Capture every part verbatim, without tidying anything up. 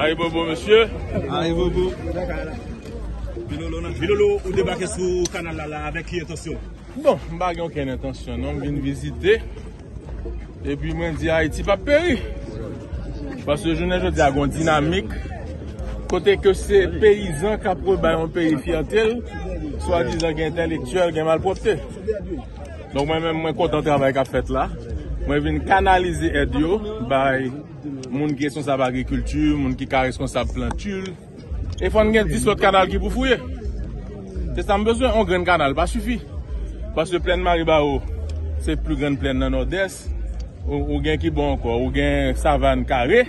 Ayibobo, mesye. Ayibobo. Bilolo, ou debake sou kanal la, la avèk ki entansyon? Bon, m pa gen okenn entansyon, non. M vin vizite. Epi mwen di Ayiti p ap peri. Paske jounen jodi a, gon dinamik. Kote ke se peyizan k ap rebay yon peyi fyète l, swadizan gen entèlektyèl, gen malpwòpte. Donk, mwen menm, mwen kontan travay k ap fèt la. Mwen vin kanalize èd yo bay moun ki responsab agrikilti, moun ki ka responsab planti. E fò n gen dis lòt kanal ki pou fouye. Se sa m bezwen, yon grenn kanal pa sifi. Paske plèn Maribawo, se pli grann plèn nan Nòdès. Ou, ou gen ki bò ankò, ou gen Savann Kare.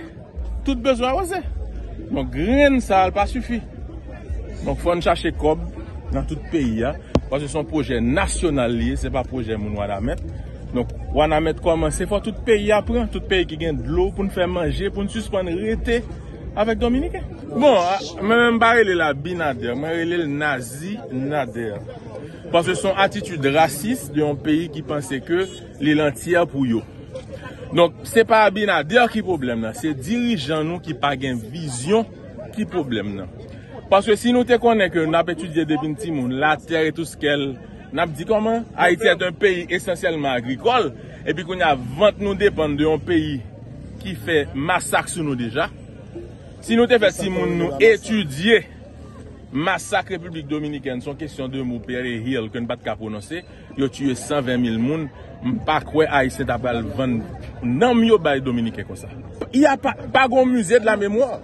Tout bezwen awoze. Donk, grenn sa a pa sifi. Donk, fò n chache kòb nan tout peyi a. Paske se yon pwojè nasyonal li ye, se pa pwojè moun Wanament. Donk, Wanament kòmanse, fò tout peyi a pran, tout peyi ki gen dlo pou n fè manje, pou n sispann rete avèk Dominiken. Bon, a, mwen menm pa rele l Abinader, mwen rele l Nazi Nader. Paske se yon atitid rasis de yon peyi ki panse ke li lantyè pou yo. Donk, se pa Abinader ki pwoblèm nan, se dirijan nou ki pa gen vizyon ki pwoblèm nan. Paske si nou te konnen ke n ap etidye depi n timoun, la terre est tout ce qu'elle, n ap di kòman Ayiti est un pays essentiellement agricole, epi kounye a vant nou depann de yon peyi ki fè masak sou nou deja. Si nou te fè timoun nou etidye masak Repiblik Dominikèn, se yon kesyon de mo, Perry Hill, ke n pa t ka pwononse, yo tiye san ven mil moun, m pa kwè Ayisyen ta pral vann nanm yo bay Dominiken konsa. Y a pa, pa gon mize de la memwa.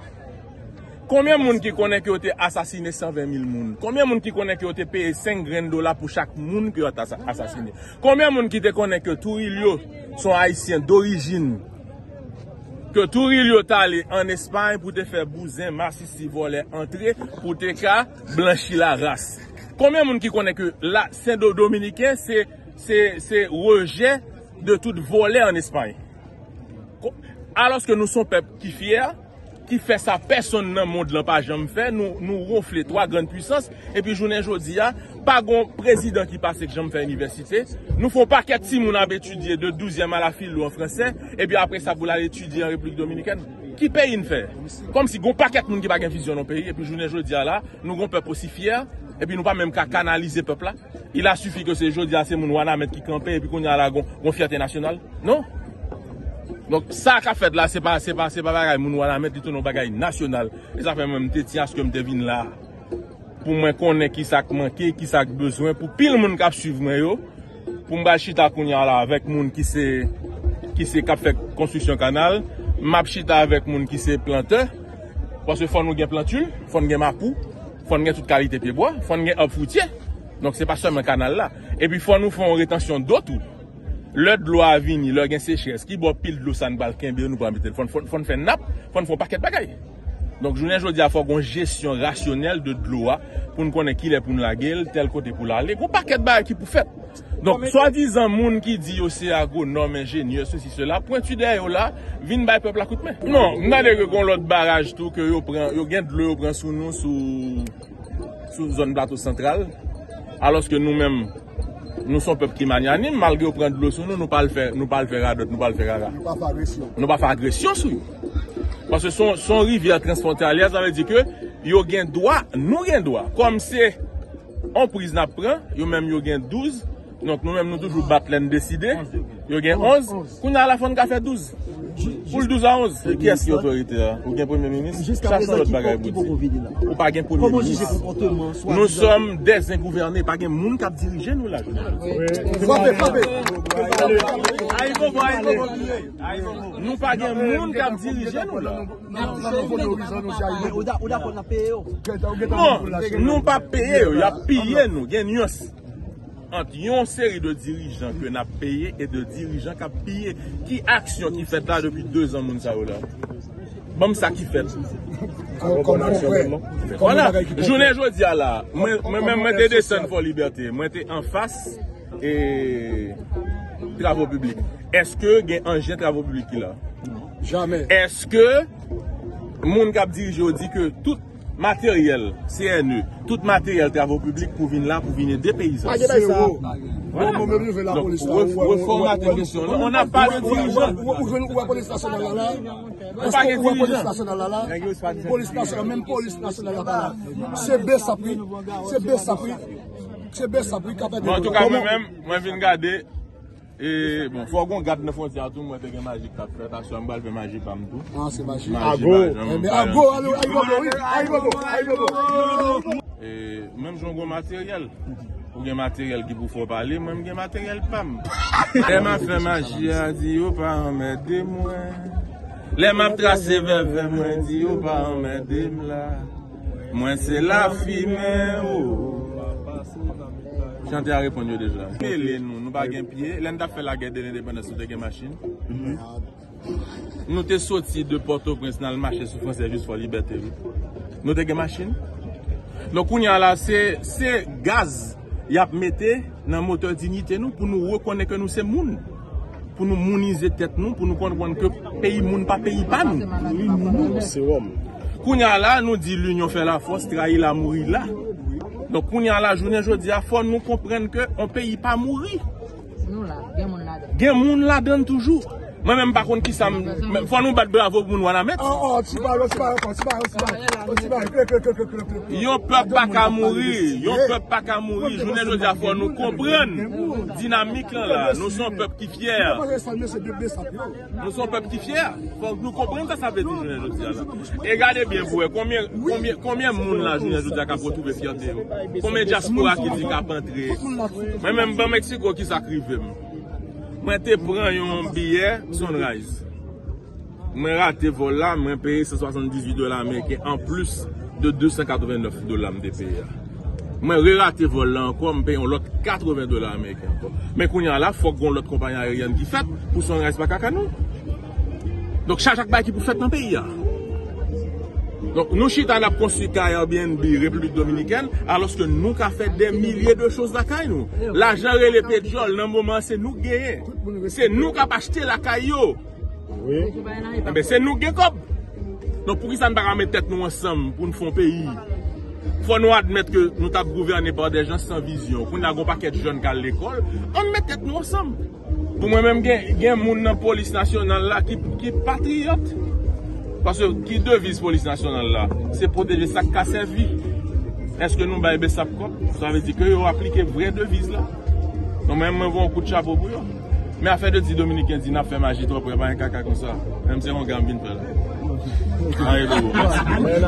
Konbyen moun ki konnen ke yo te asasine san ven mil moun? Konbyen moun ki konnen ke yo te peye senk grenn dola pou chak moun ke yo te asa-, asasine? Konbyen moun ki te konnen ke Trujillo se yon Ayisyen dorijin? Ke Trujillo t ale ann Espay pou te fè bouzen, masisi, vòlè antre pou te ka blanchi laras. Konbyen moun ki konnen ke la, Sen Do-, Dominiken se, se, se rejè de tout vòlè ann Espay? Ko-, alòske nou se yon pèp ki fyè, ki fè sa pèsonn nan mond lan pa janm fè, nou, nou wonfle twa grann pwisans, epi jounen jodi a, pa gon prezidan ki pase k janm fè inivèsite. Nou fè yon pakèt timoun ap etidye de douzyèm a la filo an fransè, epi apre sa pou l al etidye an Repiblik Dominikèn. Ki peyi n fè? Kòmsi gon pakèt moun ki pa gen vizyon nan peyi, epi jounen jodi a la, nou gon pèp osi fyè, epi nou pa menm ka kanalize pèp la. Il a suffi ke se jodi a se moun Wanament ki kanpe, epi kounye a la gon, gon fyète nasyonal. Non. Donk, sa k ap fèt la, se pa, se pa, se pa bagay moun Wanament, li tounen yon bagay nasyonal. E sa fè mwen, m te tyen aske m te vin la. Pou mwen konnen kisa k manke, kisa k bezwen, pou pil moun k ap swiv mwen yo, pou m pral chita kounye a la avèk moun ki se, ki se k ap fè konstriksyon kanal, m ap chita avèk moun ki se plantè, paske fò nou gen planti, fò n gen mapou, fò n gen tout kalite pyebwa, fò n gen ab fritye. Donk, se pa sèlman kanal la. Epi fò nou fè yon retansyon dlo tou. Lè dlo a vini, lè gen sechrès, ki bò pil dlo sa n pral kenbe, nou pral mete l? Fò n, fò n, fò n fè nap, fò n fè yon pakèt bagay. Donk, jounen jodi a, fò gon jesyon rasyonèl de dlo a, pou n konnen kilè pou n lage l, tèl kote pou l ale. Gon pakèt bagay ki pou fèt. Donk, swadizan moun ki di yo se agwonòm, enjenyè, sesi, sela, pwenti dèyè yo la, vin bay pèp la kout men. Non, m tande ke gon lòt baraj tou, ke yo pran, yo gen dlo yo pran sou nou, sou, sou zòn Plato Santral. Alòske nou menm, nou se yon pèp ki magnanim, malgre yo pran dlo sou nou, nou pa al fè, nou pa al fè radòt, nou pa al fè rara. Nou pa fè agresyon. Nou pa fè agresyon sou yo. Paske se yon, se yon rivyè transfwontalyè, sa vle di ke yo gen dwa, nou gen dwa. Kòm se yon priz n ap pran, yo menm yo gen douz, donk nou menm nou toujou bat lè n deside. Yo gen onz. Kounye a la fò n ka fè douz. Pou l douz a onz, kiyès ki otorite a? Ou gen premye minis? Sa se yon lòt bagay pou di. Ou pa gen premye minis. Nous sommes des ingouvernés. Pa gen moun k ap dirije nou la. Frape, frape. Nou pa gen moun k ap dirije nou la. Bon, nou pa peye yo, y ap piye nou. Gen nyans ant yon seri de dirijan ke n ap peye e de dirijan k ap piye. Ki aksyon ki fèt la depi de zan moun sa yo la? Ban m sa ki fèt. Vwala. Jounen jodi a la, mwen, mwen menm mwen te desann Fò Libète. Mwen te anfas e travo piblik. Èske gen anjen travo piblik ki la? Jamè. Èske moun k ap dirije yo di ke tout Materyèl, C N E, tout materyèl travo piblik pou vin la, pou vin ede peyizan. Pa gen bagay sa. Bon, mwen menm, je vais la police la. Ou wè, ou wè, ou wè, ou wè, ou wè, on n'a pas de dirijan. Ou wè, ou wè, ou wè polis nasyonal la la. Ou pa gen dirijan. Polis nasyonal la la. Polis nasyonal, menm polis nasyonal la pa la. Se besap wi. Se besap wi. Se besap wi k ap fè. Bon, antouka, mwen menm, mwen vin gade. E, bon, fò gon gad nan fwontyè a tou, mwen te gen maji k t ap fèt, aswè m pral fè maji pa m tou. Ah, se maji. Maji ago. Enben, ago, alo, ayibobo, wi, ayibobo, ayibobo. E, menm jan w gen materyèl, ou gen materyèl ki pou fè w pale, mwen m gen materyèl pa m. Lè m ap fè maji a, di yo pa anmède mwen. Lè m ap trase vèvè, mwen di yo pa anmède m la. Mwen se lafimen, o. Chante a reponn yo deja. Mele nou, nou pa gen pye. Lè n t ap fè lagè de lendepandans, nou te gen machin. Nou te soti de Pòtoprens, n al mache sou Fransè jis Fò Libète, wi. Nou te gen machin. Donk, kounye a la, se, se gaz y ap mete nan motè diyite nou pou nou rekonèt ke nou se moun. Pou nou mounize tèt nou, pou nou konprann ke peyi moun pa peyi pa nou. Peyi nou, nou se wòm. Kounye a la, nou di l'union fait la force, trayi la mouri la. Donk, kounye a la, jounen jodi a, fò nou konprann ke on peyi pa mouri. Nou la, gen moun ladan. Gen moun ladan toujou. Mwen menm pa konn kisa m, men fò nou bat bravo pou moun Wanament. Oh, oh, ti bal, ti bal, ti bal, ti bal, ti bal. Yon pèp pa ka mouri, yon pèp pa ka mouri. Jounen jodi a, fò nou konprann dinamik lan la. Nou se yon pèp ki fyè. Nou se yon pèp ki fyè. Fòk nou konprann sa sa vle di jounen jodi a la. E gade byen pou wè konbyen, konbyen, konbyen moun la jounen jodi a k ap retwouve fyète yo. Konbyen dyaspora ki di k ap antre. Mwen menm ban Meksiko kisa k rive m. Mwen te pran yon biyè Sunrise. Mwen rate vòl la, mwen peye san swasanndizuit dola ameriken an plis de de san katrevennèf dola m te peye a. Mwen rerate vòl la ankò, m peye yon lòt katreven dola ameriken ankò. Men kounye a la, fòk gon lòt konpayi ayeryèn ki fèt pou Sunrise pa kaka nou. Donk, chak, chak bagay ki pou fèt nan peyi a. Donk, nou chita, n ap konstwi kay Airbnb Repiblik Dominikèn, alòske nou ka fè dè milye de choz lakay nou. Lajan rele petyòl, nan moman an, se nou k genyen. Se nou k ap achte lakay yo. Wi. Enben, se nou k gen kòb. Donk, poukisa n pa ka met tèt nou ansanm pou n fè yon peyi? Fò nou admèt ke nou t ap gouvène pa dè jan san vizyon. Kounye a, gon pakèt jèn k al lekòl. Ann met tèt nou ansanm. Pou mwen menm, gen, gen moun nan polis nasyonal la ki, ki patriyòt. Paske ki deviz polis nasyonal la? Se pwoteje sa k ka sèvi. Èske nou bay besap kòb? Sa vle di ke yo aplike vrè deviz la. Donk, mwen, mwen voye yon kout chapo pou yo. Men afè de di Dominiken di n ap fè maji twò prè, pa gen kaka konsa. Menm se yon gam vin fè la. Anyen de bon.